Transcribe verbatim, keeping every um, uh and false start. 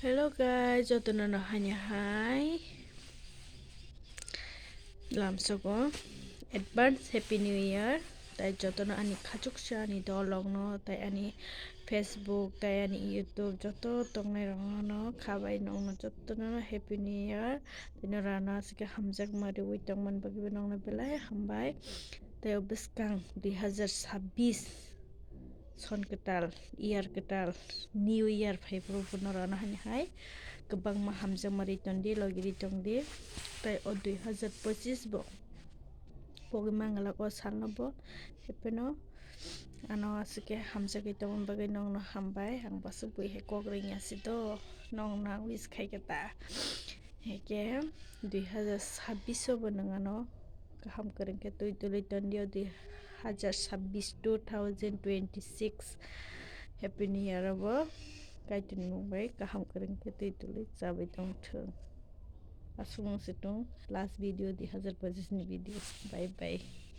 Hello guys, jotono no hani hai lamsogo advance happy new year. Tai jotono ani khachuksa ani dolokno, tai ani Facebook, tai ani YouTube joto tongnai rokno khabai nongno jotono no happy new year. Tino rana asike hamjak mari wi tongman bagwi nongno belai hambai. Tai o bwskang dui hazar sabbish son kwtal, year kwtal, new year phai phuru phuru norokno hani hai kwbangma hamjakma ri tongdi, logi ri tongdi. Tai o dui hazar pochisbo pogwi manglak o salno bo. Hepeno ano aswk khe hamjagwi tongmani bagwi nokno hambai. Ang bwswk bui hai kok ringya si do, nokno wish khai khe ta. Heke dui hazar sabbish o bo nwng ano kaham kwrwng khe twi tuli tondio, dui hazar sabbish, two thousand twenty-six. Happy New Year o bo Kaitorni mung bai kaham kwrwng khe twi tuli chabai tongthwng. Aswk wng si tung last video, dui hazar pochisni video. Bye bye.